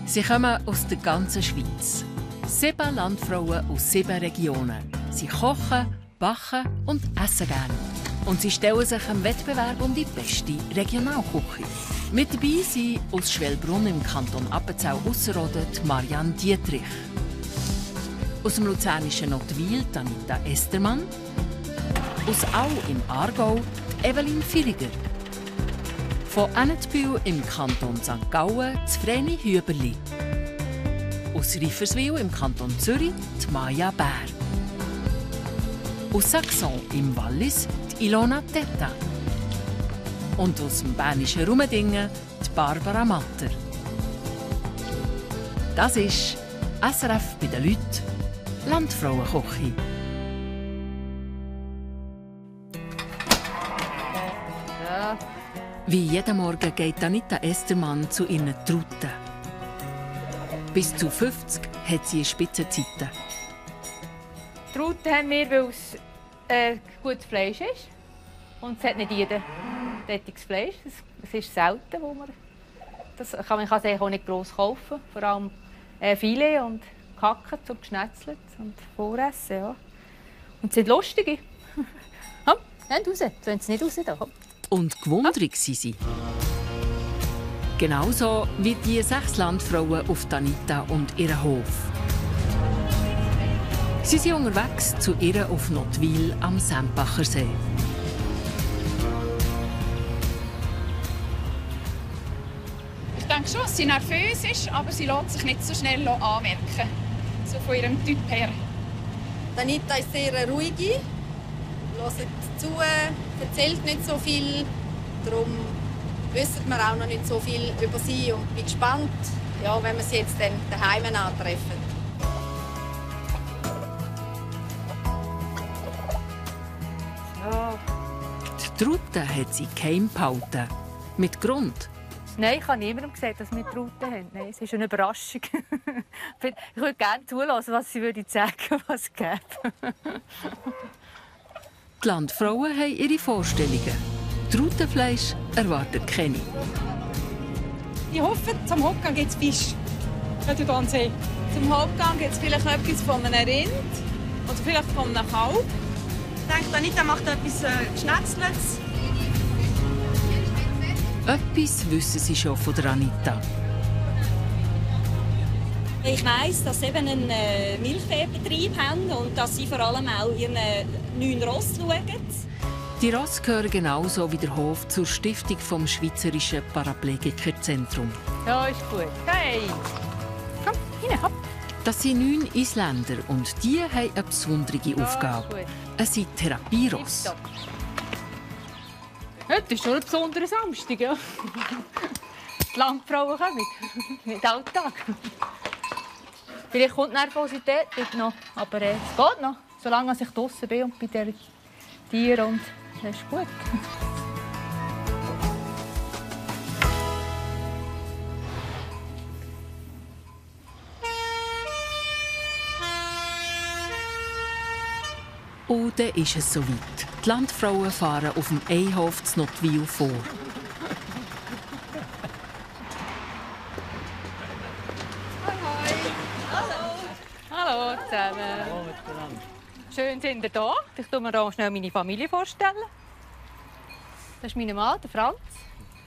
Sie kommen aus der ganzen Schweiz. 7 Landfrauen aus 7 Regionen. Sie kochen, backen und essen gerne. Und sie stellen sich im Wettbewerb um die beste Regionalküche. Mit dabei sind aus Schwellbrunn im Kanton Appenzell-Ausserrhoden Marianne Dietrich. Aus dem luzernischen Nottwil Anita Estermann. Aus Au im Aargau Evelyn Filiger. Von Ennetbühl im Kanton St. Gallen Vreni Hüberli. Aus Reiferswil im Kanton Zürich Maja Bär. Aus Saxon im Wallis Ilona Tetta. Und aus dem bernischen Rumendingen Barbara Matter. Das ist SRF bei den Leuten, Landfrauenküche. Ja. Wie jeden Morgen geht Anita Estermann zu ihren Truten. Bis zu 50 hat sie Spitzenzeiten. Truten haben wir, weil es gutes Fleisch ist. Und es hat nicht jeder derartiges Fleisch. Es ist selten, wo man das kann man es auch nicht gross kaufen. Vor allem Filet und Hacken zum Geschnetzelt und Voressen. Ja. Und es sind lustige. Komm, nehmt raus. Wenn es nicht raus da. Und gewundrig sind sie. Genauso wie die 6 Landfrauen auf Anita und ihren Hof. Sie sind unterwegs zu ihr auf Nottwil am Sempacher See. Ich denke schon, dass sie nervös ist, aber sie lässt sich nicht so schnell anmerken. So von ihrem Typ her. Anita ist sehr ruhig, hört zu, erzählt nicht so viel. Darum wissen wir auch noch nicht so viel über sie und bin gespannt, ja, wenn wir sie jetzt dann daheim antreffen. Ja. Die Truten hat sie geheim behalten. Mit Grund. Nein, ich habe niemandem gesagt, dass wir Truten haben. Nein, es ist eine Überraschung. Ich würde gerne zulassen, was sie sagen würde, was es gäbe. Die Landfrauen haben ihre Vorstellungen. Trutenfleisch erwartet keine. Ich hoffe, zum Hauptgang gibt es Fisch. Zum Hauptgang gibt es vielleicht etwas von einem Rind oder vielleicht von einem Kalb. Ich denke, Anita macht etwas Geschnetzltes. Etwas wissen sie schon von der Anita. Ich weiss, dass sie eben einen Milchviehbetrieb haben und dass sie vor allem auch ihren 9 Ross schauen. Die Rosse gehören genauso wie der Hof zur Stiftung vom Schweizerischen Paraplegikerzentrum. Ja, ist gut. Hey! Komm, rein, hopp. Das sind 9 Isländer und die haben eine besondere Aufgabe. Es sind Therapierosse. Heute ist schon ein besonderer Samstag, ja. Die Landfrauen kommen. Nicht Alltag. Vielleicht kommt Nervosität noch, aber es geht noch. Solange ich draußen bin und bei den Tieren und das ist gut. Und dann ist es soweit. Die Landfrauen fahren auf dem Einhof zu Nottwil vor. Hallo zusammen. Schön, sind ihr da. Ich stelle mir auch schnell meine Familie vorstellen. Das ist mein Mann, der Franz.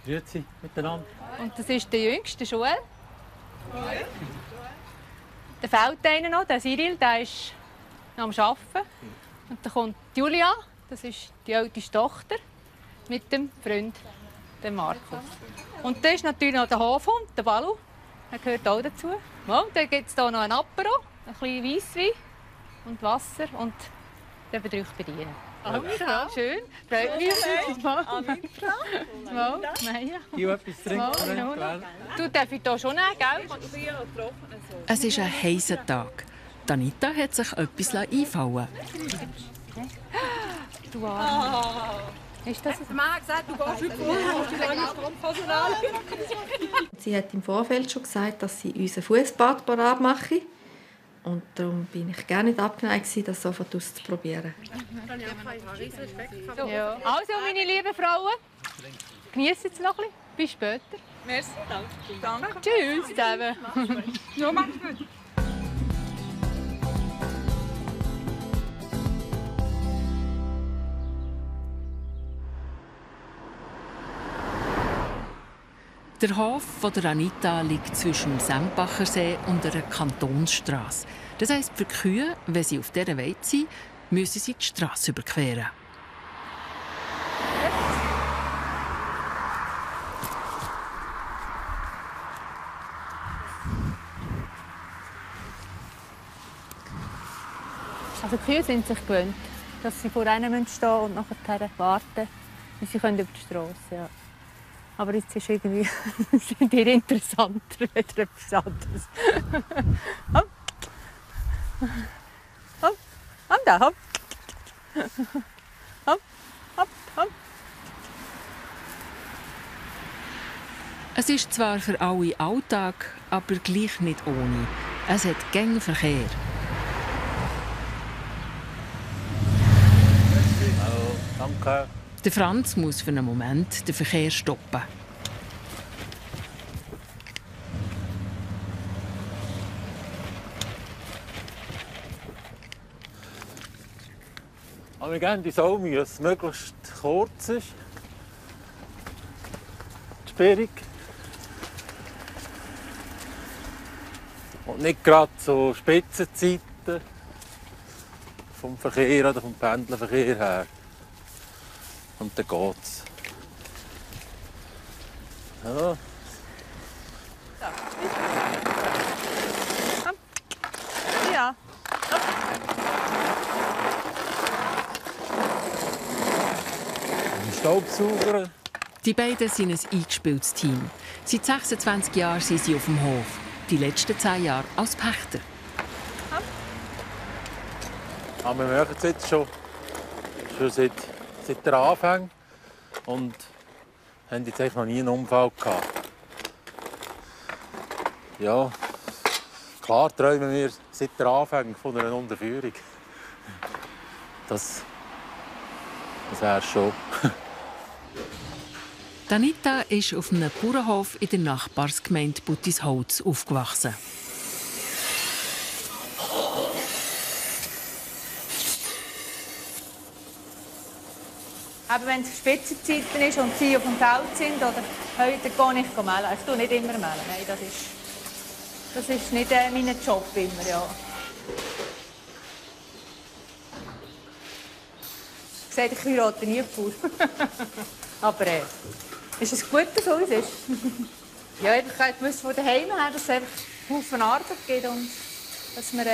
Grüezi miteinander. Und das ist der Jüngste, der Joel. Der fehlt einer noch, der Cyril, der ist noch am Arbeiten. Und dann kommt Julia, das ist die älteste Tochter, mit dem Freund, dem Markus. Und dann ist natürlich noch der Hofhund, der Balu. Der gehört auch dazu. Ja, und dann gibt es hier noch ein Apero, ein bisschen Weisswein und Wasser und dann bedrückt bei dir. Schön, freut mich. Mal, Maja. Hier etwas trinken. Du darfst hier schon nehmen, gell? Es ist ein heißer Tag. Anita hat sich etwas einfallen lassen. Du Arme. Ist das Der Mann hat gesagt, du gehst heute vor. Sie hat im Vorfeld schon gesagt, dass sie unseren Fußbad parat mache. Und darum bin ich gerne nicht abgeneigt, das sofort auszuprobieren. Ja. Also, meine lieben Frauen, geniessen es noch ein bisschen. Bis später. Merci. Danke. Tschüss zusammen. Ja, mach's gut. Der Hof von der Anita liegt zwischen dem Sempachersee und einer Kantonsstrasse. Das heisst, für die Kühe, wenn sie auf dieser Weide sind, müssen sie die Strasse überqueren. Also die Kühe sind sich gewöhnt, dass sie vor einem stehen und nachher warten, bis sie können über die Strasse. Ja. Aber jetzt ist irgendwie sind die interessanter als etwas anderes. Hopp. Hopp. Hopp, da, hopp. Hopp, hopp, hopp. Es ist zwar für alle Alltag, aber gleich nicht ohne. Es hat gängig Verkehr. Hallo, danke. Der Franz muss für einen Moment den Verkehr stoppen. Aber wir geben die Sau, dass es möglichst kurz ist. Die Sperrung. Und nicht gerade so Spitzenzeiten vom Verkehr oder vom Pendlerverkehr her. Und dann geht's. Ja. Ja. Ein Staubsauger. Die beiden sind ein eingespieltes Team. Seit 26 Jahren sind sie auf dem Hof. Die letzten 10 Jahre als Pächter. Aber wir machen es jetzt schon seit der Anfang und haben jetzt eigentlich noch nie einen Unfall gehabt. Ja, klar träumen wir seit der Anfang von einer Unterführung. Das wäre schon. Anita ist auf einem Bauernhof in der Nachbarsgemeinde Buttisholz aufgewachsen. Aber wenn es Spitzenzeiten ist und sie auf dem Feld sind, oder heute gehe ich melden. Ich tue nicht immer melden. Nein, das ist nicht mein Job immer, ja. Ich sage, ich heirate nie Bauer. Aber ist es gut, dass es so ist? Ja, ich wusste von daheim her, dass es einfach Haufen Arbeit gibt und dass man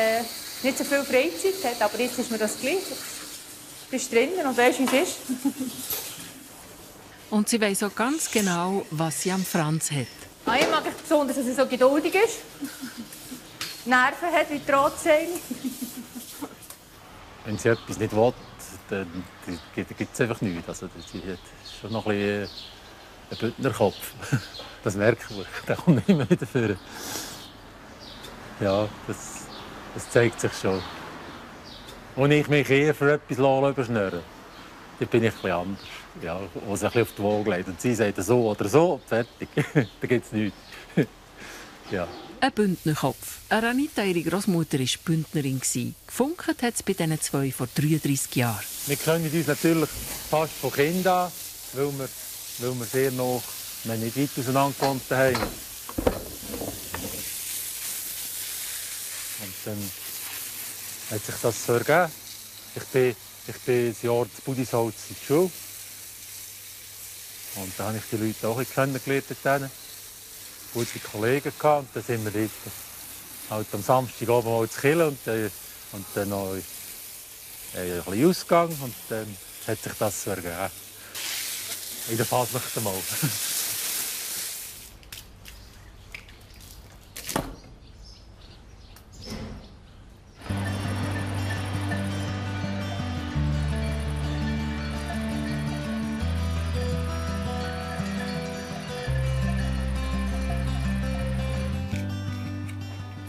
nicht so viel Freizeit hat. Aber jetzt ist mir das gleich. Du bist drinnen und weißt, wie es ist. Und sie weiss auch ganz genau, was sie am Franz hat. Ich mag es besonders, dass er so geduldig ist. Nerven hat wie Drahtseil. Wenn sie etwas nicht will, dann gibt es einfach nichts. Also, sie hat schon noch ein bisschen einen Bündnerkopf. Das merkt man. Der kommt nicht mehr wieder vor. Ja, das zeigt sich schon. Als ich mich eher für etwas überschnüren, dann bin ich etwas anders. Ja, wo sie ein bisschen auf die Waage legt. Und sie sagt so oder so, fertig. Dann gibt es nichts. Ja. Ein Bündnerkopf. Anita, ihre Großmutter, war Bündnerin. Gefunkt hat es bei diesen zwei vor 33 Jahren. Wir kennen uns natürlich fast von Kind an, weil wir sehr noch nicht weit auseinander gewohnt haben. Und dann hat sich das so ergeben. Ich bin ein Jahr zu Buttisholz in der Schule. Und da habe ich die Leute auch kennengelernt. Gute Kollegen gehabt. Und dann sind wir dort halt am Samstag oben mal zu Kirche und dann noch ein bisschen ausgegangen. Und dann hat sich das so ergeben. In der Fasnacht einmal.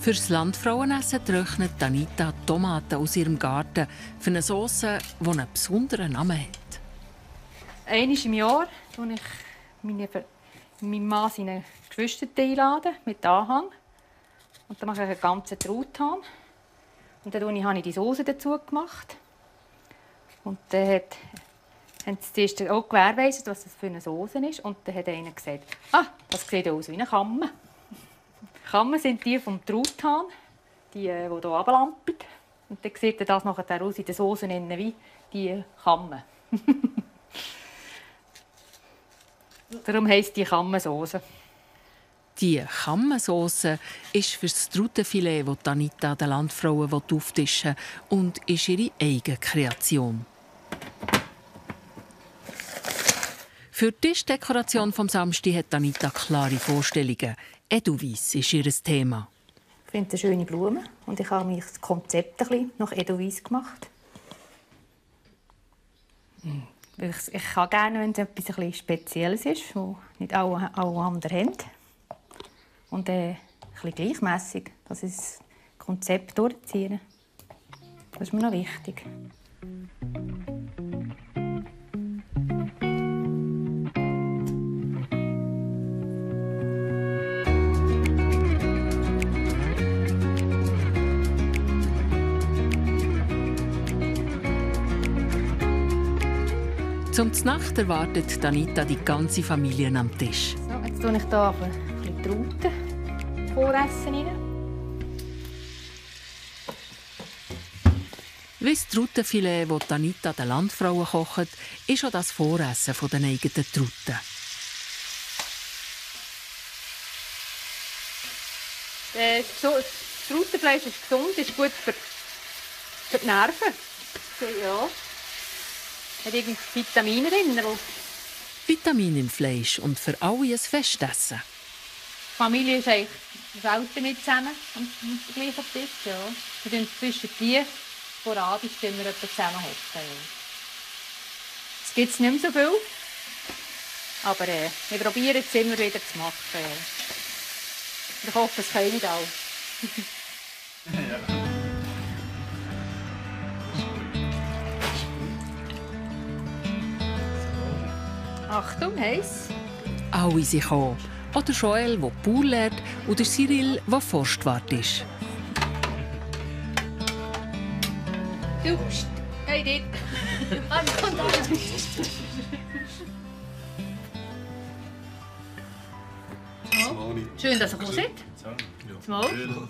Fürs Landfrauenessen trocknet Anita Tomaten aus ihrem Garten für eine Sauce, die einen besonderen Namen hat. Einmal im Jahr tue ich meine meinem Mann seine Geschwister einladen mit Anhang. Und dann mache ich einen ganzen Truthahn. Und dann habe ich die Soße dazu gemacht. Und dann haben sie zuerst auch gewährleistet, was das für eine Soße ist. Und dann hat einer gesagt, das sieht aus wie eine Kamme. Kammen sind die vom Truthahn, die hier runterlampen. Und dann sieht das nachher aus in der Soße wie die Kamme. Darum heisst die Kammensoße. Die Kammensauce ist für das Truttenfilet, das Anita den Landfrauen auftischen will, und ist ihre eigene Kreation. Für die Tischdekoration vom Samstag hat Anita klare Vorstellungen. Edelweiss ist ihr Thema. Ich finde es schöne Blumen und ich habe das Konzept ein bisschen nach Edelweiss gemacht. Ich kann gerne, wenn es etwas ein bisschen Spezielles ist, das nicht alle anderen haben. Und ein bisschen gleichmässig, dass ich das Konzept durchziehe. Das ist mir noch wichtig. Zum Znacht erwartet Anita die ganze Familie am Tisch. So, jetzt tue ich hier ein bisschen Trauten voressen rein. Wie das Truttenfilet, das Anita den Landfrauen kocht, ist auch das Voressen der eigenen Truten. Das Trautenfleisch ist gesund, ist gut für die Nerven. Ja. Hat irgendwie Vitamine drin. Vitamine im Fleisch und für alle ein Festessen. Die Familie ist eigentlich selten nicht zusammen am gleichen Tisch. Ja. Wir tun zwischen die sporadisch immer zusammen hocken. Es gibt es nicht mehr so viel. Aber wir probieren es immer wieder zu machen. Ich hoffe, es können nicht alle. Achtung, heiß. Alle sind gekommen. Auch der Joel, der Bauer lernt, und der Cyril, der Forstwart ist. Du, hey, dort. Schön, dass ihr kommt. Zum Maul.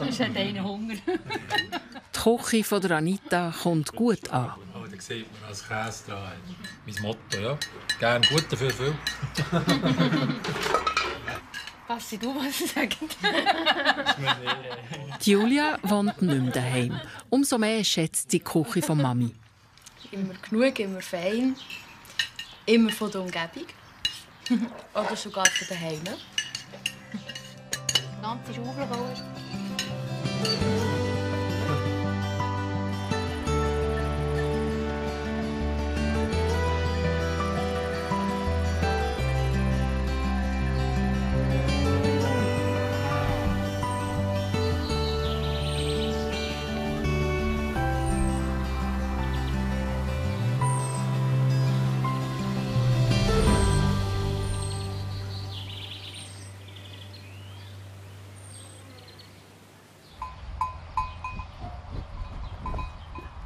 Es hat einen Hunger. Die Küche von Anita kommt gut an. Da sieht man als Käse dran. Mein Motto, ja. Gern gut, dafür viel. Passi, du was sagen? Julia wohnt nicht mehr daheim. Umso mehr schätzt sie die Küche von Mami. Immer genug, immer fein. Immer von der Umgebung. Oder sogar von daheim. Ganze Schaufel.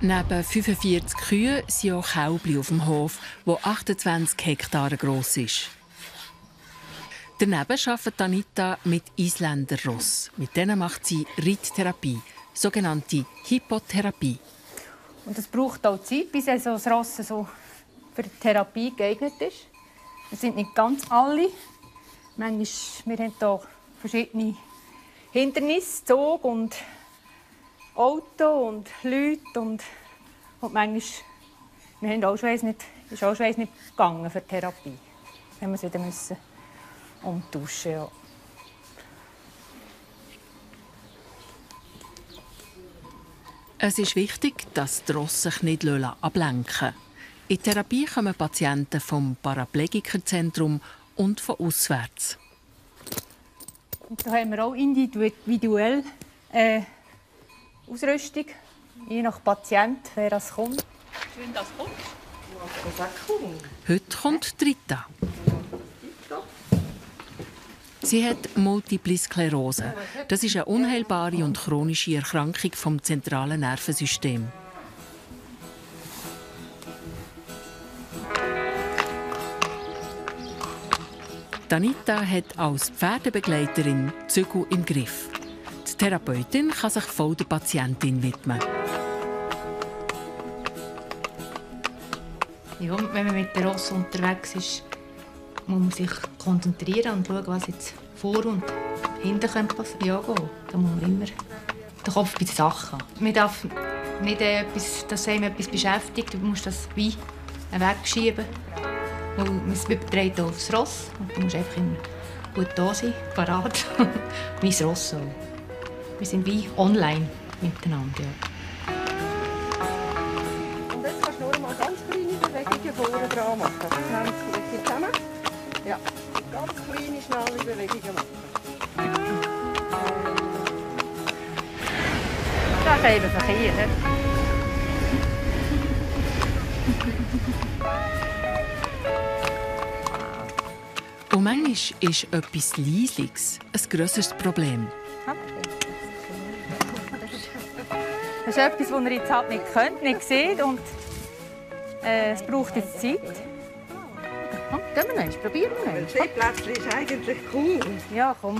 Neben 45 Kühen sind auch Kälbli auf dem Hof, der 28 Hektare gross ist. Daneben arbeitet Anita mit Isländerross. Mit denen macht sie Reittherapie, sogenannte Hippotherapie. Und es braucht auch Zeit, bis das Ross so für die Therapie geeignet ist. Es sind nicht ganz alle. Wir haben hier verschiedene Hindernisse, Zug und Auto und Leute und manchmal wir haben auch schon nicht gegangen für die Therapie. Wir mussten wieder umtauschen. Ja. Es ist wichtig, dass die Rosse sich nicht ablenken lassen. In die Therapie kommen Patienten vom Paraplegikerzentrum und von auswärts. Und da haben wir auch individuell Ausrüstung, je nach Patient, wer das kommt. Schön, dass du kommst. Heute kommt Rita. Sie hat Multiple Sklerose. Das ist eine unheilbare und chronische Erkrankung vom zentralen Nervensystem. Anita hat als Pferdebegleiterin die Zügel im Griff. Die Therapeutin kann sich voll der Patientin widmen. Ja, wenn man mit der Ross unterwegs ist, muss man sich konzentrieren und schauen, was jetzt vor und hinten könnte ja, gehen. Da muss man immer den Kopf bei der Sache haben. Man darf nicht dass einem etwas beschäftigt, du musst das wie wegschieben. Weil man überträgt auch aufs Ross und du musst einfach immer gut da sein, parat. Wie das Ross auch. Wir sind wie online miteinander. Ja. Und jetzt kannst du nur mal ganz kleine Bewegungen vorne dran machen. Die Hände gut zusammen. Ja, ganz kleine, schnelle Bewegungen machen. Das ist eben verkehrt. Und manchmal ist etwas Leisliches ein grösseres Problem. Das ist etwas, das ihr jetzt halt nicht könnt, nicht seht und es braucht jetzt Zeit. Komm, gehen wir noch, probieren wir noch. Das Seeplätzchen ist eigentlich cool. Ja, komm.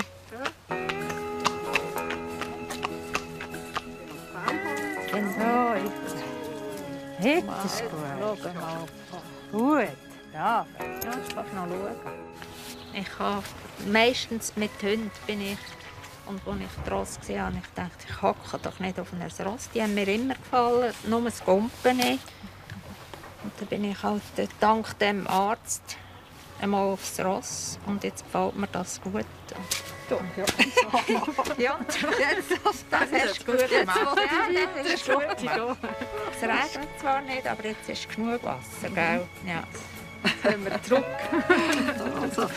So, jetzt ist gut. Schau mal. Gut. Ja, jetzt kannst du noch schauen. Ich habe meistens mit Hunden bin ich. Und als ich Ross gesehen habe, ich dachte, ich hocke doch nicht auf einem Ross. Die haben mir immer gefallen, nur das Gumpen nicht. Und dann bin ich halt dank dem Arzt einmal aufs Ross. Und jetzt gefällt mir das gut. Ja, ja, das hast du gut gemacht. Ja, das ist gut. Es regnet zwar nicht, aber jetzt ist genug Wasser, gell? Ja. Jetzt können wir zurück. Also.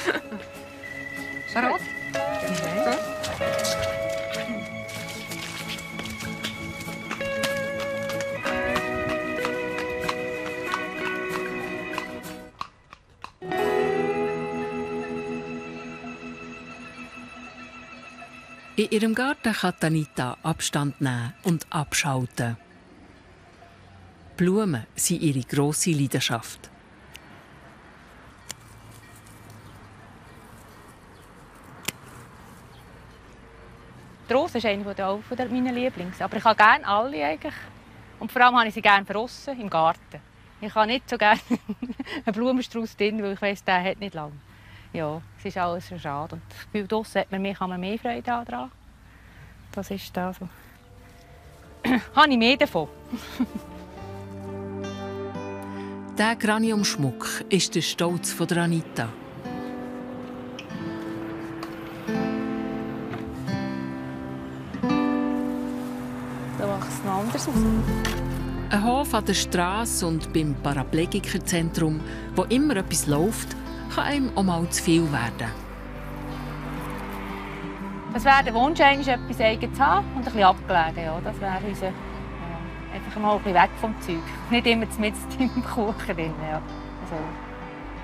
Bereit? Ja. In ihrem Garten kann Anita Abstand nehmen und abschalten. Blumen sind ihre grosse Leidenschaft. Die Rose ist eine meiner Lieblings. Aber ich habe gerne alle eigentlich. Und vor allem habe ich sie gerne draussen im Garten. Ich habe nicht so gerne einen Blumenstrauß drin, weil ich weiss, der hat nicht lange. Ja, es ist alles so schade. Und bei draussen kann man mehr Freude daran. Das ist da so. Habe ich mehr davon. Der Graniumschmuck ist der Stolz von Anita. Da macht es noch anders aus. Ein Hof an der Strasse und beim Paraplegikerzentrum, wo immer etwas läuft, kann einem auch mal zu viel werden. Das wäre der Wunsch, etwas Eigenes zu haben und ein bisschen abgelegen. Ja, das wäre unser, einfach mal ein bisschen weg vom Zeug. Nicht immer mit im Kuchen drin. Ja. Also,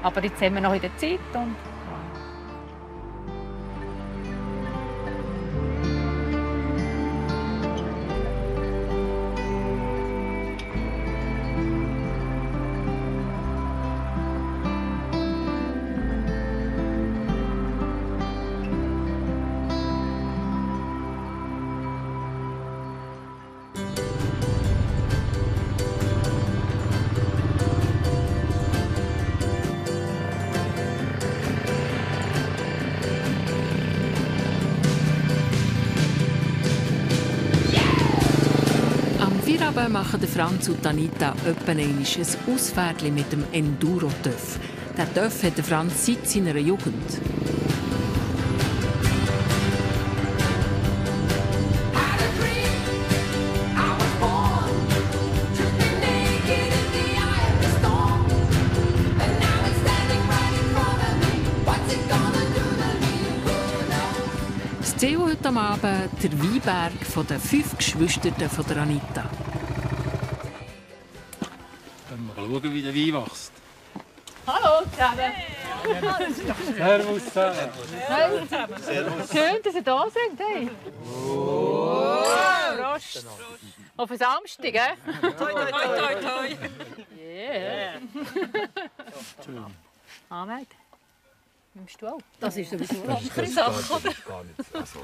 aber jetzt haben wir noch in der Zeit. Und, machen Franz und Anita etwa ein Ausfährtchen mit dem Enduro-Töff. Der Töff hat Franz seit seiner Jugend. Das Ziel heute Abend der Weinberg der 5 Geschwister von Anita. Schauen, wie der Wein wächst. Hallo zusammen. Servus zusammen. Servus. Schön, dass ihr da seid. Hey. Prost. Auf den Samstag, gell? Toi, toi, toi, toi, toi. Yeah. Ahmed, nimmst du auch? Das ist sowieso eine andere Sache, oder? Gar nicht. Also,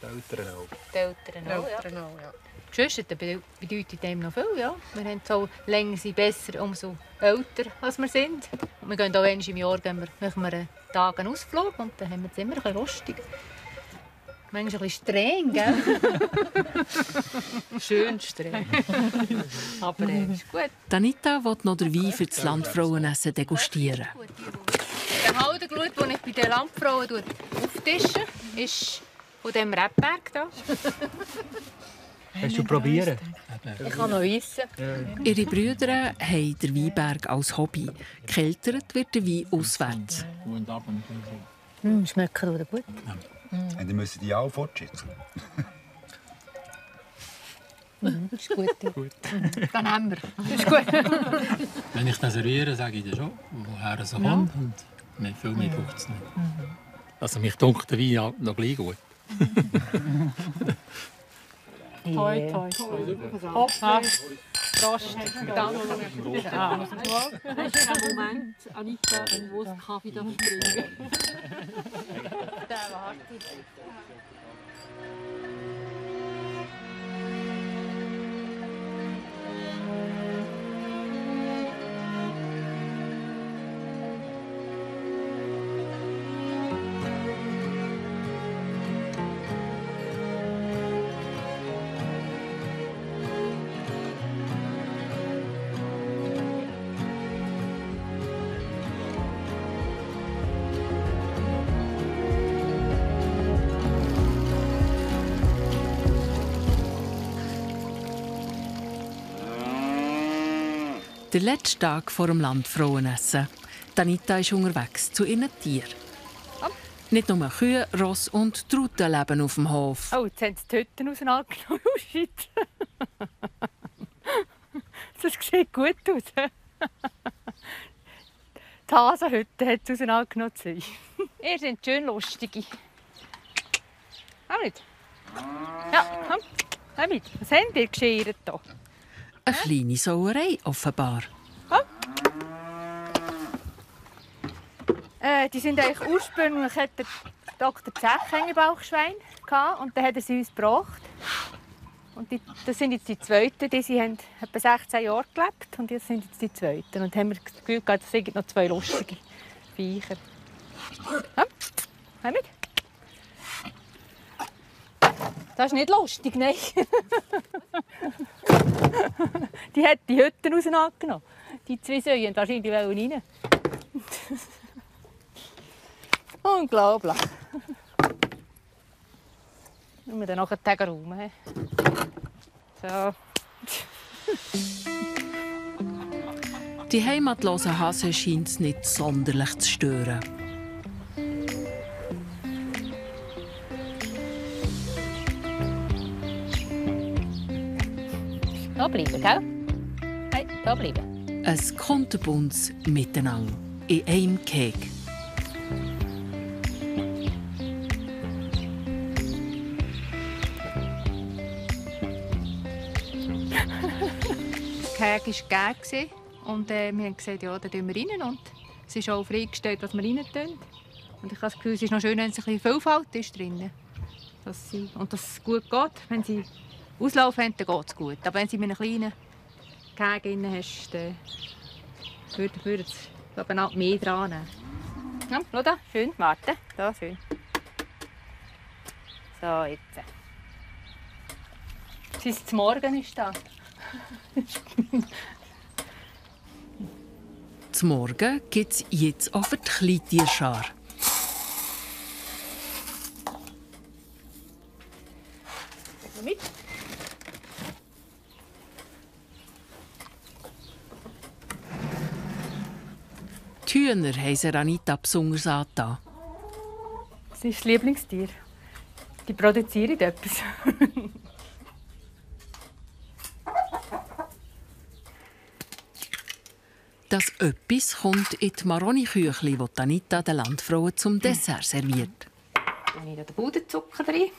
die Eltern auch. Die Eltern auch, ja. Die Geschwister bedeuten dem noch viel, ja. Wir haben so länger sind besser, umso älter als wir sind. Und wir gehen auch einmal im Jahr machen wir einen Tag einen Ausflug und dann haben wir es immer ein bisschen lustig. Manchmal ein bisschen streng, gell? Schön streng. Aber ist gut. Anita will noch den Wein für das Landfrauenessen degustieren. Der Haldenglut, den ich bei den Landfrauen auftische, ist von diesem Rebberg hier. Hast du probieren? Ich kann noch essen. Ihre Brüder haben den Weinberg als Hobby. Gekeltert wird der Wein auswärts. Schmeckt oder gut? Und dann müssen die auch fortschicken. Das ist gut. Dann haben wir. Das ist gut. Wenn ich das serviere, sage ich dir schon, woher es kommt. Und nicht viel mehr braucht es nicht. Also mich dunkelt der Wein noch gleich gut. Toi, toi, toi. Hopp, Prost. Danke. Moment, Anita, wo das Kaffee da springen. Der warte. Der letzte Tag vor dem Landfrauenessen. Anita ist unterwegs zu ihren Tieren. Nicht nur Kühe, Ross und Truten leben auf dem Hof. Oh, jetzt haben sie die Hütten auseinandergenommen. Oh, shit. Das sieht gut aus. Die Hasenhütte hat sie auseinandergenommen. Ihr seid schön lustige. Auch nicht? Ja, komm. Komm mit. Was habt ihr geschert hier? Eine kleine Sauerei offenbar. Die sind eigentlich ursprünglich hat der Dr. Zech Hängebauchschwein gehabt, und dann hat er sie uns gebracht. Und das sind jetzt die Zweiten, die haben etwa 16 Jahre gelebt, und das sind jetzt die Zweiten. Und haben wir das Gefühl gehabt, es sind noch 2 lustige Viecher. Komm mit. Das ist nicht lustig, nein. Die hat die Hütten auseinandergenommen. Die 2 Säuen wahrscheinlich rein. Unglaublich. Und wir dann noch einen Tag rum. So. Die heimatlosen Hasen scheint es nicht sonderlich zu stören. Da bleiben, gell? Hey, da bleiben. Ein kunterbuntes Miteinander in einem Keg. Der Keg war gegeben und wir haben gesagt, ja, da tun wir rein. Und es ist auch freigestellt, was wir rein tun. Und ich habe das Gefühl, es ist noch schön, wenn es ein bisschen Vielfalt ist drin. Und dass es gut geht. Wenn sie Auslauf haben, dann geht es gut. Aber wenn sie mit einem kleinen Keg drin hast, dann würde es mehr dran nehmen. Ja, schau da, schön, warte. Da, schön. So, jetzt. Bis Morgen ist da. Zum Morgen gibt es jetzt auch für die Kleintierschar. Mit. Die Hühner haben sie Anita besonders angetan. Das ist das Lieblingstier. Die produzieren etwas. Das Öppis kommt in die Maroni-Küchli, die Anita den Landfrauen zum Dessert serviert. Dann habe ich den Puderzucker drin.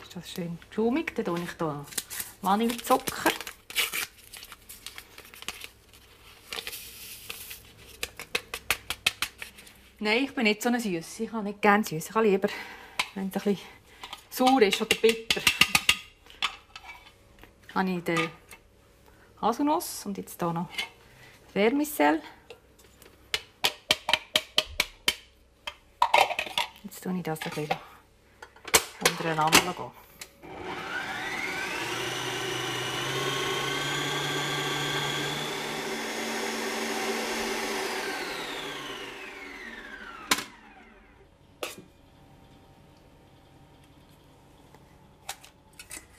Ist das schön blumig. Dann tue ich hier Vanillezucker. Nein, ich bin nicht so eine Süße. Ich habe nicht gerne süß. Ich habe lieber, wenn es ein bisschen sauer ist oder bitter. Dann habe ich die Haselnuss und jetzt hier noch Vermicelle. Jetzt tue ich das ein bisschen untereinander gehen.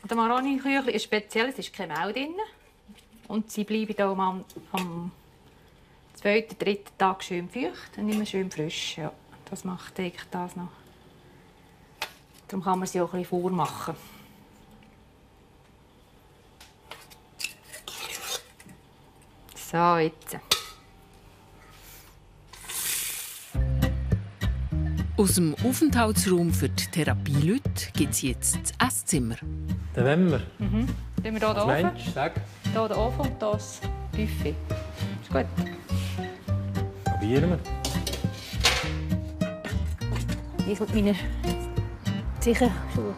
Der Maroni-Küchli ist speziell, es ist kein Mehl drin. Und sie bleiben auch am 2., 3. Tag schön feucht und immer schön frisch. Ja, das macht eigentlich das noch. Darum kann man sie auch ein bisschen vormachen. So, jetzt. Aus dem Aufenthaltsraum für die Therapieleute gibt es jetzt das Esszimmer. Dann wollen wir. Tun wir hier den Ofen? Mensch, sag. Hier den Ofen und das Buffet. Ist gut. Probieren wir. Ich mit meiner sicher Schuhe.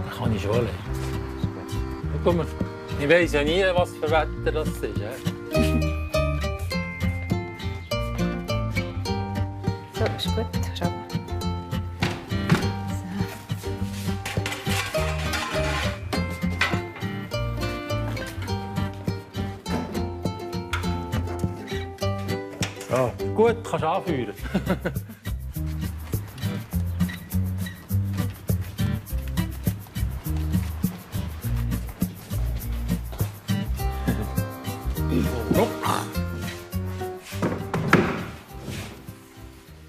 Das kann ich schon. Guck mal, ich weiss ja nie, was für Wetter das ist. So, ist gut. Schau. Ja, gut, kannst du anführen.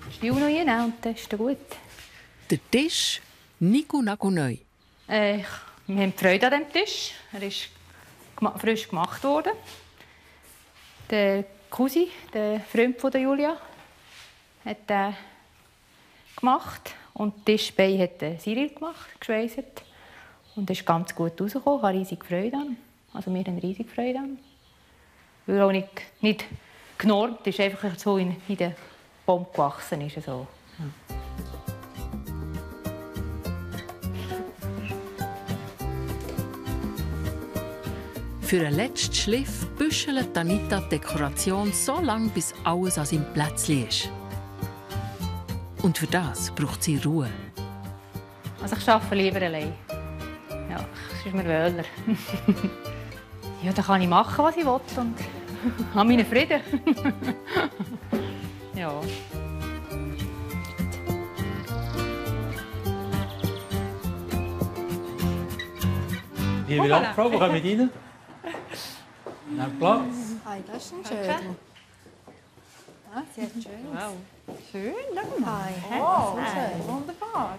Stuhl noch rein und das ist gut. Der Tisch nico-naco neu. Wir haben Freude an diesem Tisch. Er ist frisch gemacht worden. Der Cousin, der Freund von Julia, hat den gemacht. Und die Tischbeine hat Cyril gemacht, geschweißert. Und es ist ganz gut rausgekommen. Ich habe riesige Freude an. Also wir haben riesige Freude an. Weil auch nicht genormt ist, einfach so in den Baum gewachsen ist. So. Ja. Für einen letzten Schliff büschelt Anita die Dekoration so lange, bis alles an seinem Plätzchen ist. Und für das braucht sie Ruhe. Also ich arbeite lieber allein. Ja, es ist mir wohler. Ja, dann kann ich machen, was ich will und habe meinen Frieden. Ja. Liebe Landfrau, wo kommen wir rein? Nehmt Platz. Hi, das ist ein schön. Ah, sie hat schön. Wow. Schön, schau mal. Hi, Oh, schön. wunderbar.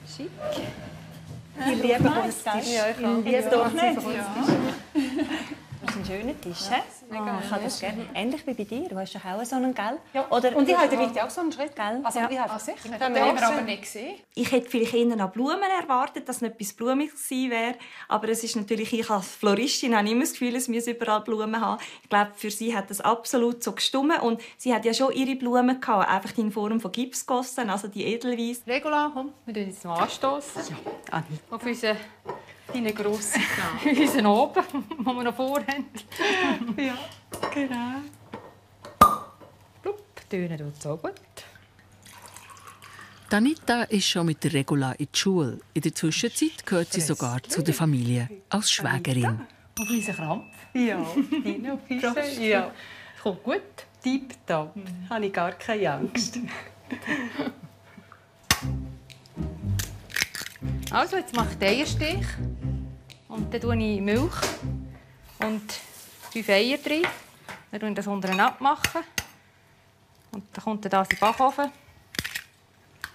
Schick. Ich liebe das Tisch. Ja, ich auch. liebe doch nicht. Das ist ein schöner Tisch. Ich habe das gerne. Ähnlich wie bei dir. Du hast doch auch so einen, gell? Ja. Oder, Und ich habe auch so einen Schritt. Gell? Also, ich habe sicher. Das haben wir aber nicht gesehen. Ich hätte vielleicht eher noch Blumen erwartet, dass nicht etwas Blumiges gewesen wäre. Aber es ist natürlich, ich als Floristin habe immer das Gefühl, es müsse überall Blumen haben. Ich glaube, für sie hat das absolut so gestimmt. Und sie hat ja schon ihre Blumen gehabt, einfach in Form von Gipsgossen, also die Edelweiss. Regula, komm, wir tun jetzt noch anstoßen. Ja, Anni. auf unseren grossen unseren oben, den wir noch vorhaben. Ja, genau. Plupp, tönen tut so gut. Anita ist schon mit der Regula in die Schule. In der Zwischenzeit gehört sie sogar zu der Familie als Schwägerin. Auf unseren Krampf. Ja, Dino Fische. Ja. Kommt gut. Tipptopp. Habe ich gar keine Angst. Also, jetzt mache ich den Eierstich. Und dann tue ich Milch und 5 Eier drin. Dann tue ich das unten abmachen. Und dann kommt das in den Backofen.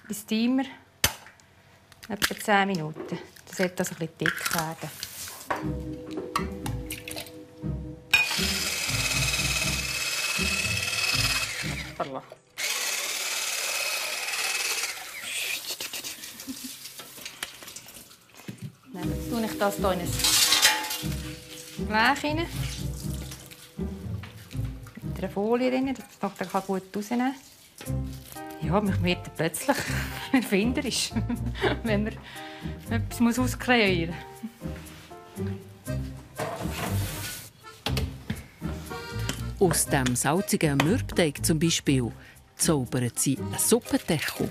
Ins Steamer. Etwa 10 Minuten. Das sollte also ein bisschen dick werden. Hoppala. Jetzt tue ich das hier in ein Blech rein. Mit einer Folie drin, dass das dann gut rausnehmen kann. Ja, mich wird plötzlich erfinderisch, wenn man etwas auskreieren muss. Aus dem salzigen Mürbteig zum Beispiel zaubern sie einen Suppendeckel.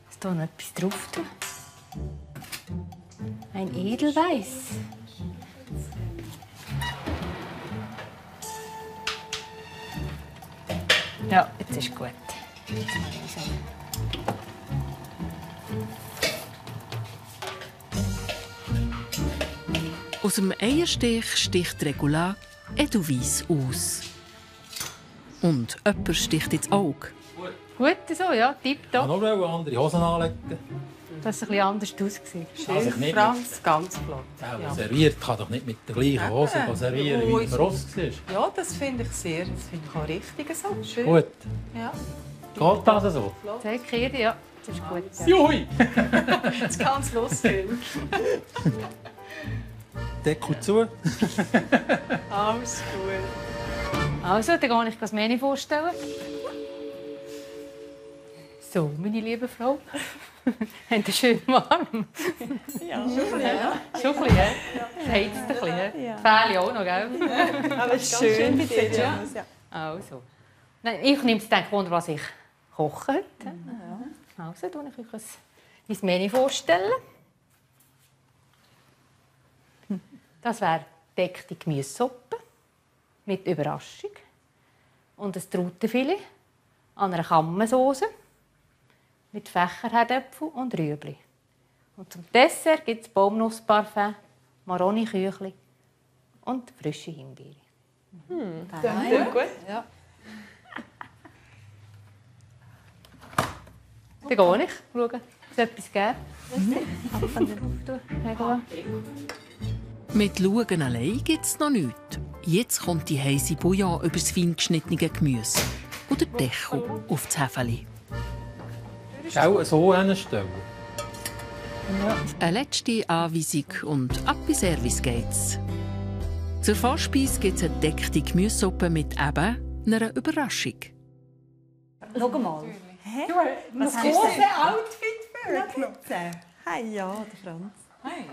Jetzt tun wir etwas drauf. Ein Edelweiss. Ja, jetzt ist gut. Aus dem Eierstich sticht Regula Edelweiss aus. Und jemand sticht ins Auge. Gut so, ja, tipptopp. Ich wollte noch andere Hosen anlegen. Das ist ein bisschen anders ausgesehen. Also ich nicht Franz, ganz flott. Ja. Serviert kann doch nicht mit der gleichen Hose servieren, wie man Ross war. Ja, das finde ich sehr. Das finde ich auch richtig so. Schön. Gut. Ja. Geht das so? Zeig hier, ja. Das ist gut. Ja. Juhui! Jetzt kann es losgehen. Deckel zu. Alles gut. Also, dann gehe ich das Menü vorstellen. So, meine liebe Frau. Habt ihr schön warm? Ja, schon ein bisschen. Ja. Schon ein bisschen, ja? Es heizt ein bisschen. Ja. Fähle auch noch, gell? Aber es ist schön bei dir, ja. Also. Nein, ich nehme es Wunder, was ich koche heute. Ja. Also, tue ich euch mein Menü vorstellen. Das wäre deckte Gemüsesuppe mit Überraschung und ein Trautenfilet an einer Kammensauce mit Fächerherdöpfel und Rüebli. Und zum Dessert gibt es Baumnussparfum, Maroni-Küchli und frische Himbeere. Das ist gut. Ja. Dann gehe ich schauen, ob es etwas gibt. Mit Schauen allein gibt es noch nichts. Jetzt kommt die heisse Bouillon über das fein geschnittene Gemüse und der Deckel auf das Häfeli. Auch so hinstellen. Ja. Eine letzte Anweisung und ab in Service geht's. Zur Vorspeise gibt es eine deckte Gemüsesuppe mit eben einer Überraschung. Schau mal. Hä? Was hast du für Outfit für? Hey, ja, der Franz. Hey.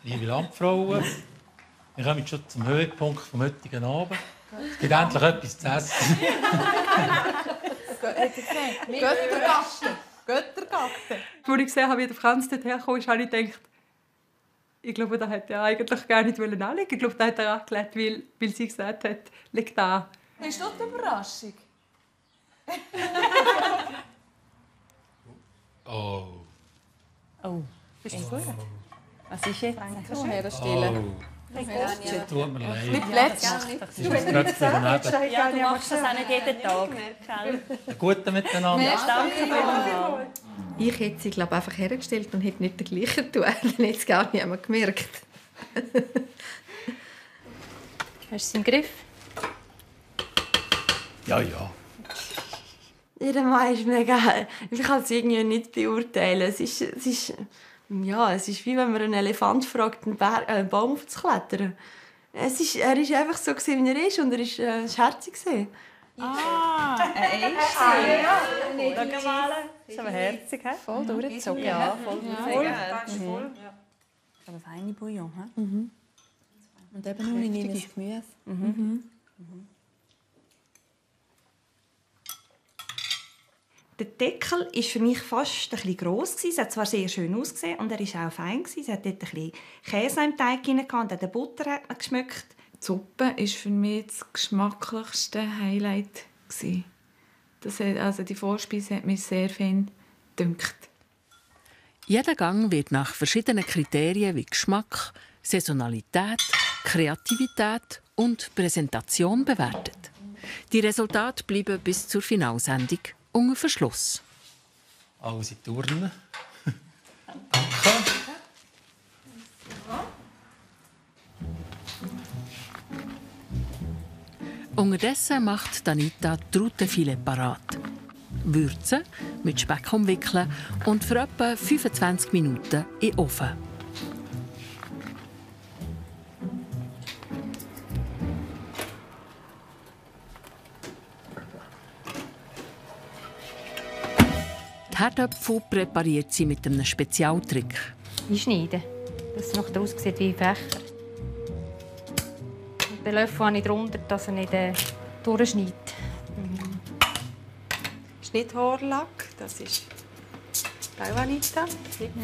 Liebe Landfrauen, wir kommen schon zum Höhepunkt des heutigen Abends. Es gibt endlich etwas zu essen. Göttergasten. Göttergasten. Als ich gesehen habe, wie der Franz dort herkam, habe ich gedacht, ich glaube, da hätte er eigentlich gar nicht anlegen. Ich glaube, da hat er angelegt, weil sie gesagt hat, leg da. Ist das die Überraschung? Oh. Oh. Bist du gut? Was ist jetzt? Das tut mir leid. Mit Plätzchen. Du machst das auch nicht jeden Tag. Ein guter Miteinander. Danke vielmals. Ich hätte sie, glaube ich, einfach hergestellt und hätte nicht den gleichen tun. Dann hätte es gar niemand gemerkt. Hast du es im Griff? Ja, ja. Jeder Mann ist mir egal. Ich kann es irgendwie nicht beurteilen. Es ist wie wenn man einen Elefant fragt, einen Baum aufzuklettern. Er ist einfach so, wie er ist und er ist herzig. Ah, ein Eis. Schau mal. Das ist aber herzig, he? Voll durchgezogen. Ja, voll durchgezogen. Voll. Das ist aber feine Bouillon, he? Mhm. Und eben nur in das Gemüse. Mhm. Der Deckel war für mich fast ein bisschen gross. Es hat zwar sehr schön ausgesehen und er war auch fein. Es hat dort ein bisschen Käse im Teig rein und auch die Butter hat man geschmeckt. Die Suppe war für mich das geschmacklichste Highlight. Die Vorspeise hat mich sehr fein gedünkt. Jeder Gang wird nach verschiedenen Kriterien wie Geschmack, Saisonalität, Kreativität und Präsentation bewertet. Die Resultate bleiben bis zur Finalsendung unter Verschluss. Alles in die Urne. Unterdessen macht Anita die Rutenfilet parat. Würzen, mit Speck umwickeln und für etwa 25 Minuten in den Ofen. Die Herdöpfel präpariert sie mit einem Spezialtrick. Einschneiden, dass es noch aussieht wie Fächer. Und den Löffel habe ich drunter, dass er nicht durchschneidet. Schnitthaarlack, das ist Anita,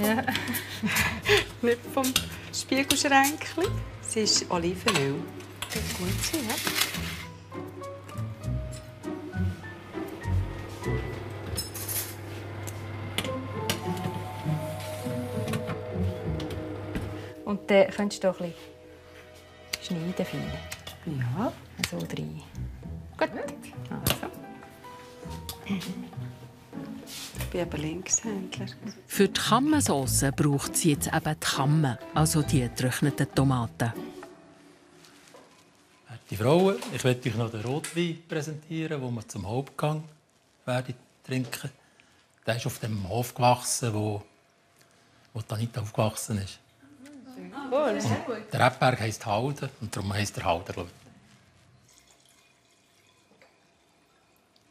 Ja. nicht vom Spiegelschränkchen. Es ist Olivenöl. Das wird gut sein, ja? Und dann könntest du auch ein bisschen schneiden, finde ich. Ja. So rein. Gut. Also. Ich bin aber Linkshändler. Für die Kammensauce braucht sie jetzt eben die Kamme, also die getrockneten Tomaten. Die Frauen, ich werde euch noch den Rotwein präsentieren, den wir zum Hauptgang werden trinken. Der ist auf dem Hof gewachsen, wo Anita aufgewachsen ist. Cool. Und der Rebberg heisst Halden und darum heisst er Halden, glaube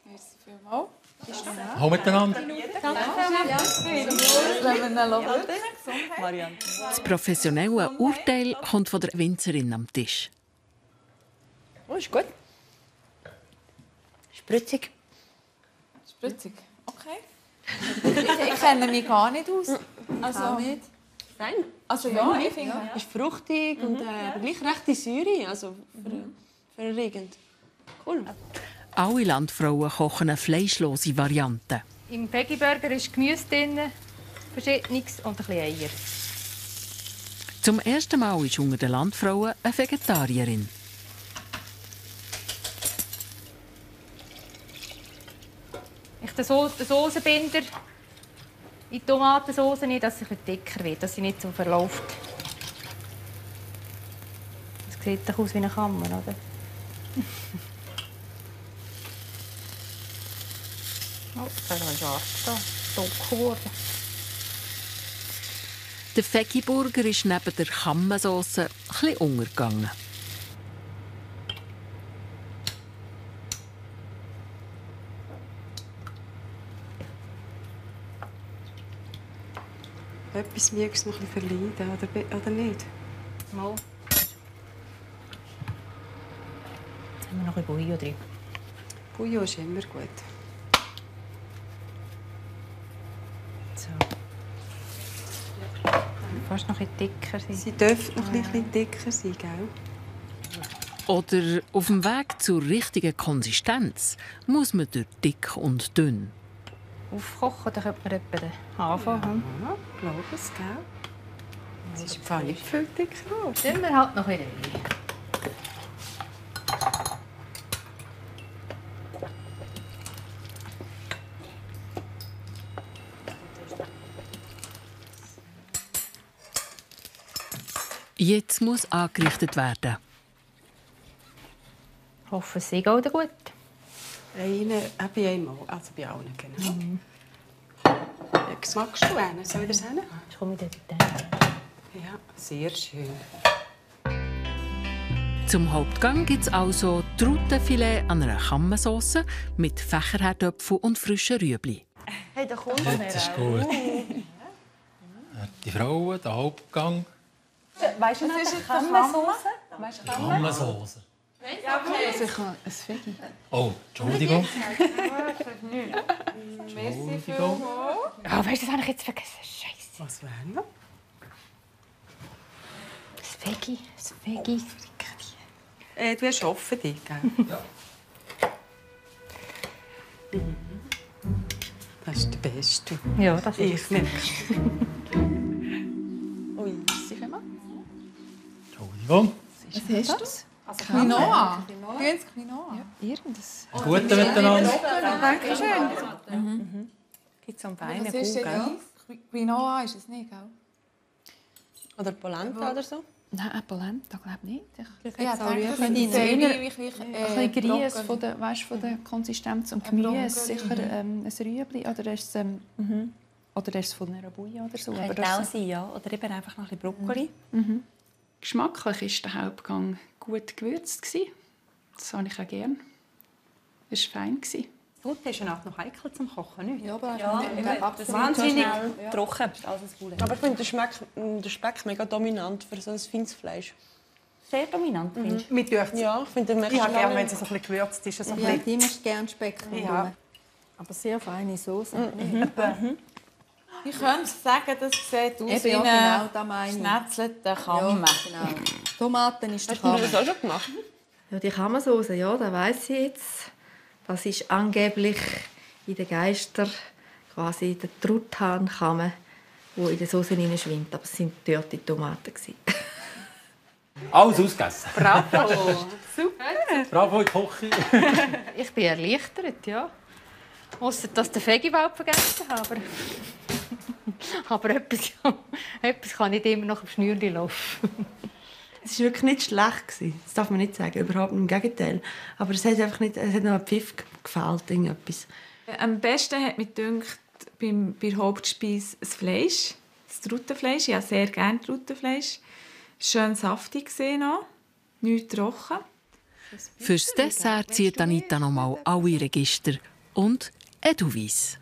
ich. Merci vielmals. Hallo miteinander. Das professionelle Urteil kommt von der Winzerin am Tisch. Oh, ist gut. Spritzig. Spritzig, okay. Ich kenne mich gar nicht aus. Also, nicht. Nein. Also ja, ich finde... Ja. Ist fruchtig und gleich rechte Säure, also vererregend. Cool. Alle Landfrauen kochen eine fleischlose Variante. Im Veggie-Burger ist Gemüse drin, verschiedenes und ein bisschen Eier. Zum ersten Mal ist unter den Landfrauen eine Vegetarierin. Ich den Soßenbinder in die Tomatensauce nicht, dass sie ein bisschen dicker wird, dass sie nicht so verläuft. Das sieht doch aus wie eine Kammer, oder? Oh, das ist scharf da. Dunkel geworden. Der Veggie-Burger ist neben der Kammensauce ein bisschen untergegangen. Etwas mögst du noch ein bisschen verleiden, oder nicht? Mal. Jetzt haben wir noch ein Bouillon drin. Bouillon ist immer gut. So. Fast noch ein bisschen dicker sein. Sie dürfen noch ein bisschen dicker sein, gell? Oder auf dem Weg zur richtigen Konsistenz muss man durch dick und dünn. Aufkochen, dann könnte man etwa anfangen. Ja, glaube es, gell? Es ist im nicht viel dicker geworden. Dann wir halt noch ein bisschen. Jetzt muss angerichtet werden. Ich hoffe, es geht auch gut. Bei einmal, also bei allen, genau. Was magst du einen? Soll ich das hin? Ich komme dort. Ja, sehr schön. Zum Hauptgang gibt es also Rutenfilet an einer Kammensauce mit Fächerherdöpfel und frischen Rüebli. Hey, da kommt Das ist gut. Die Frauen, der Hauptgang. Weißt du, was ist eine Kammensauce? Kammensauce. Ja, okay. Also ich habe ein Veggie. Oh, Entschuldigung. Merci vielmals. Ah, weißt du, das habe ich jetzt vergessen. Scheiße. Was wäre noch? Das Veggie. Das Veggie. Du hast offen, gell? Ja. Das ist der Beste. Ja, das ist ich nicht. Ui, merci vielmals. Entschuldigung. Was hast du? Quinoa. Ganz Quinoa. Irgendwas. Gute miteinander. Dankeschön. Gibt es am Bein Was ist denn Quinoa ist es nicht, gell? Oder Polenta oder so? Nein, Polenta glaube ich nicht. Ja, ein bisschen Grieß von der, weißt, von der Konsistenz und Gemüse, sicher ein Rüebli oder ist es, oder ist es von einer Bouillon oder so. Könnte auch sein, ja. Oder eben einfach noch ein bisschen Brokkoli. Geschmacklich war der Hauptgang gut gewürzt. Das habe ich auch gerne. Es war fein. Gut, das ist ja auch noch heikel zum Kochen, nicht? Ja, aber das wahnsinnig trocken als ein Poulet. Aber ich finde den Speck mega dominant für so ein feines Fleisch. Sehr dominant, findest Mit Dürften. Ja, ich finde den Ich habe gerne, wenn es so ein bisschen gewürzt ist. So Ja, die möchte gerne Speck. Ja. Aber sehr feine Soße. Ich könnte sagen, das sieht aus Eben, wie ja, ein genau, meine ich. schnetzelter Kamme. Ja, genau. Tomaten ist der Hast du das auch Kamm. schon gemacht? Ja, die Kammersoße, ja, das weiss ich jetzt. Das ist angeblich in den Geistern quasi der Truthahn-Kamm, der in der Soße schwimmt. Aber es waren dort die Tomaten. Alles ausgegessen. Bravo! Super! Bravo in die Küche. Ich bin erleichtert, ja. Ausser, dass der Fegewald vergessen habe. Aber etwas kann nicht immer noch auf Schnürchen laufen. Es war wirklich nicht schlecht. Das darf man nicht sagen, überhaupt im Gegenteil. Aber es hat einfach nicht, es hat noch ein Pfiff gefehlt, irgendetwas. Am besten hat mir gedacht, bei der Hauptspeise das Fleisch, das Truttenfleisch. Ich habe sehr gerne Truttenfleisch. Schön saftig noch, nicht trocken. Fürs Dessert zieht Anita noch mal alle Register und Edelweiss.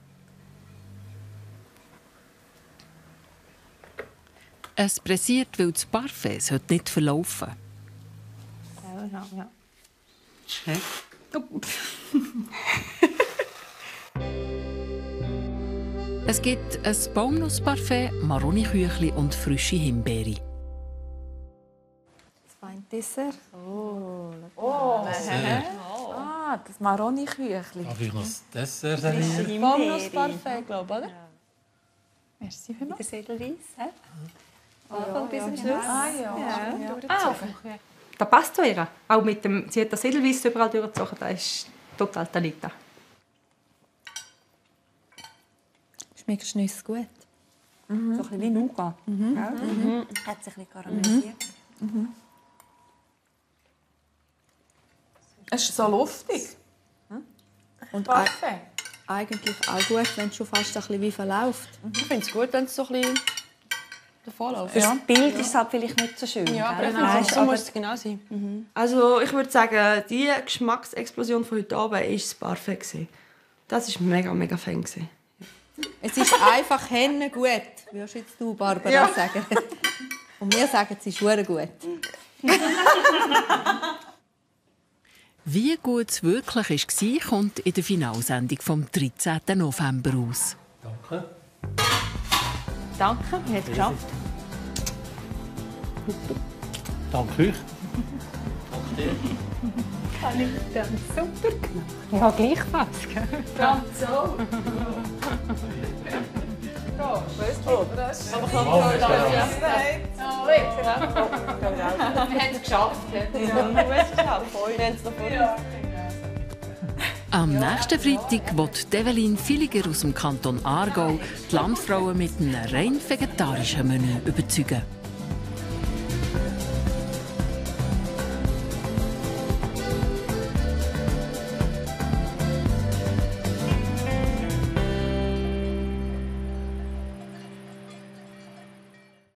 Es pressiert, weil das Parfait sollte nicht verlaufen. Ja. Hey. Es gibt ein Baumnussparfait, Maroni-Küchli und frische Himbeere. Das Weindessert. Das Maroni-Küchli. Darf ich noch das Dessert servieren? Baumnussparfait, glaube ich, oder? Merci vielmals. Der Edelweiss, hä? Bis zum Schluss. Das passt zu ihr. Auch mit dem, sie hat das Edelweiss überall durchgezogen. Das ist total Anita. Schmeckt Schnüsse gut. So ein bisschen wie Nougat. Hat sich ein bisschen karamellisiert. Es ist so luftig. Und Parfait. eigentlich auch gut, wenn es schon fast ein bisschen wie verläuft. Ich finde es gut, wenn es so ein bisschen davon läuft. Für das Bild ist es halt vielleicht nicht so schön. Ja, aber ich gell? finde, so muss es genau sein. Also ich würde sagen, die Geschmacksexplosion von heute Abend war das Parfait. Das war mega, mega fein. Es ist einfach gut. Würdest jetzt du, Barbara, sagen? Und wir sagen, es ist sehr gut. Wie gut es wirklich war, kommt in der Finalsendung vom 13. November raus. Danke. Danke, wir haben es geschafft. Danke euch. Danke dir. Kann ich dann super gemacht. Ja, gleichfalls. Ganz so. Wir haben es geschafft. Am nächsten Freitag wird Evelyn Villiger aus dem Kanton Aargau die Landfrauen mit einem rein vegetarischen Menü überzeugen.